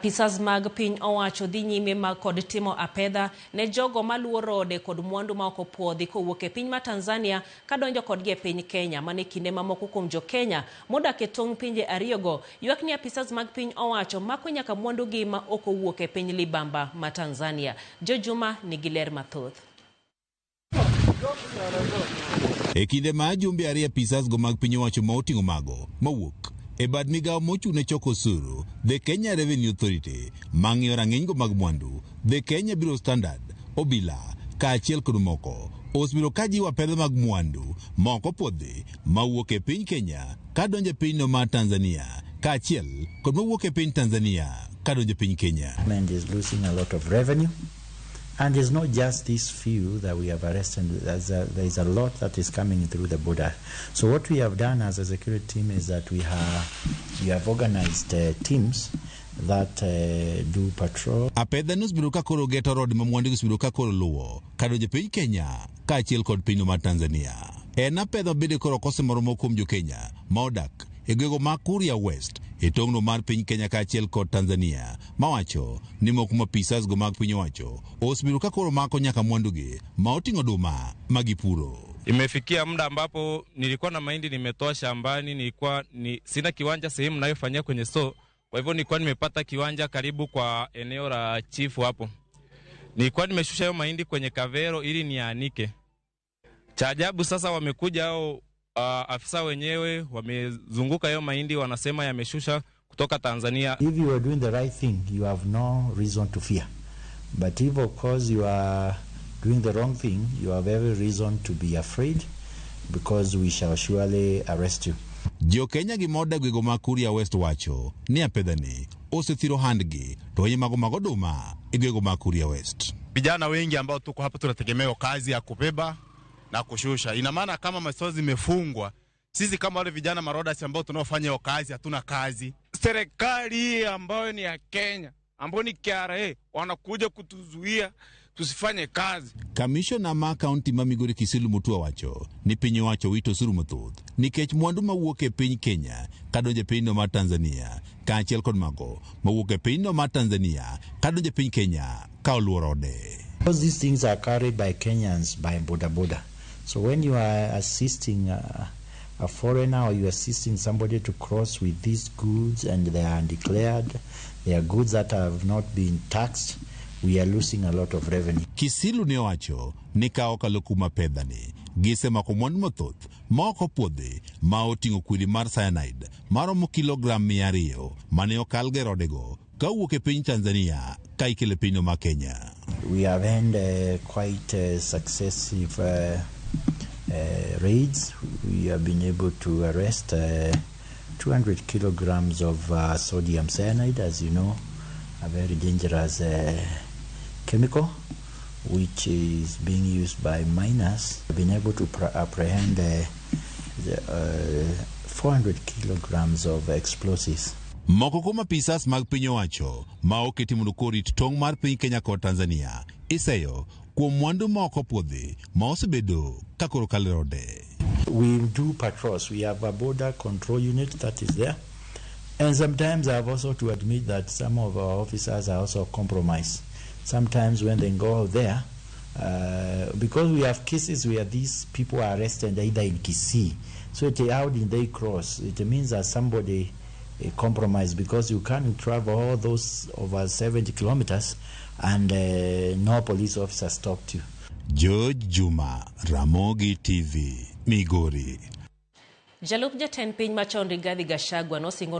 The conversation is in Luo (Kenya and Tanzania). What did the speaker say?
Apisas mag piny owacho dhi nyime ma kod timo apedha ne jogo maluwo rode kod mwandu ma ok opuodhi kowuok e piny ma Tanzania kadonjo kodgi e piny Kenya. Mano e kinde ma moko kuom jo Kenya modak e tong' pinje ariyogo ywak ni apisas mag piny owacho mako nyaka mwandugi ma ok owuok e piny libamba ma Tanzania. Jo Juma nigi ler mathoth. E kinde ma jumbe ariyo apisas go mag piny owacho ma oting'o mago mawuok e bad migawo mochung' ne choko osuru, The Kenya Revenue Authority, mang'iyo rang'iny go mag mwandu, The Kenya Bureau of Standard, obila, kaachiel kod moko, osebedo ka jiwo apedha mag mwandu ma ok opuodhi mawuok e piny Kenya kadonjo e pinyno mar Tanzania, kaachiel kod mawuok e piny Tanzania kadonjo e piny Kenya. Government is losing a lot of revenue. And it's not just these few that we have arrested. There's a lot that is coming through the border. So what we have done as a security team is that we have organized teams that do patrol. Apedha ni osebedo ka koro geto rode ma mwandu osebedo ka koro luwo kadonjo e piny Kenya kaachiel kod pinyno mar Tanzania. En apedha mabende koro ok osemoro moko kuom jo Kenya ma odak e gwego ma Kuria West e tong'no mar piny Kenya kaachiel kod Tanzania, mawacho ni moko kuom apisas go mag piny owacho osebedo ka koro mako nyaka mwandugi ma oting'o oduma ma gipuro. Imefikia muda ambapo nilikuwa na mahindi nimetoa shambani, nilikuwa ni, sina kiwanja sehemu nayofanyia kwenye store, kwa hivyo nilikuwa nimepata kiwanja karibu kwa eneo la chifu hapo. Nilikuwa nimeshusha hayo mahindi kwenye kavero ili nianike. Cha ajabu sasa wamekuja hao afisa wenyewe wamezunguka hayo mahindi, wanasema yameshusha kutoka Tanzania. If you are doing the right thing, you have no reason to fear. But if, of course, you are doing the wrong thing, you have every reason to be afraid because we shall surely arrest you. Jo Kenya gi modak gwego ma Kuria West wacho ni apedhani osethiro handgi to wenye mago mag oduma e gwego ma Kuria West. Vijana wengi ambao tuko hapa tunategemea kazi ya kubeba na kushusha. Ina maana kama masoko zimefungwa, sisi kama wale vijana marodas ambao tunaofanya hiyo kazi hatuna kazi. Serikali hii ambayo ni ya Kenya, ambayo ni KRA, wanakuja kutuzuia tusifanye kazi. Kamishona ma kaunti ma Migori Kisilu Mutua wacho ni piny owacho wito osuru mathoth nikech mwandu mawuok e piny Kenya kadonjo e pinyno mar Tanzania kaachiel kod mago mawuok e pinyno mar Tanzania kadonjo e piny Kenya ka oluoro ode. Because these things are carried by Kenyans by boda boda. So when you are assisting a foreigner or you are assisting somebody to cross with these goods and they are undeclared, they are goods that have not been taxed, we are losing a lot of revenue. Kisilu ne owacho ni ka okalo kuom apedhani gisemako mwandu mathoth ma ok opuodhi ma oting'o kwiri mar cyanide maromo kilogram 200 mane okal gi rodego kawuok e piny Tanzania ka ikelo e pinyno ma Kenya. We have had quite successive raids. We have been able to arrest 200 kilograms of sodium cyanide, as you know, a very dangerous chemical which is being used by miners. We've been able to apprehend the 400 kilograms of explosives. Moko kuom apisas mag piny owacho ma oketi mondo korit tong' mar piny Kenya kod Tanzania iseyo kuom mwandu ma ok opuodhi ma osebedo ka koro kalo e rode. We do patrols. We have a border control unit that is there. And sometimes I have also to admit that some of our officers are also compromised. Sometimes when they go out there, because we have cases where these people are arrested either in Kisii. So how did they cross? It means that somebody compromised, because you can't travel all those over 70 kilometers and no police officer stopped you. George Juma, Ramogi TV, Migori. Jalup jatend piny machon Rigathi Gachagua nosingo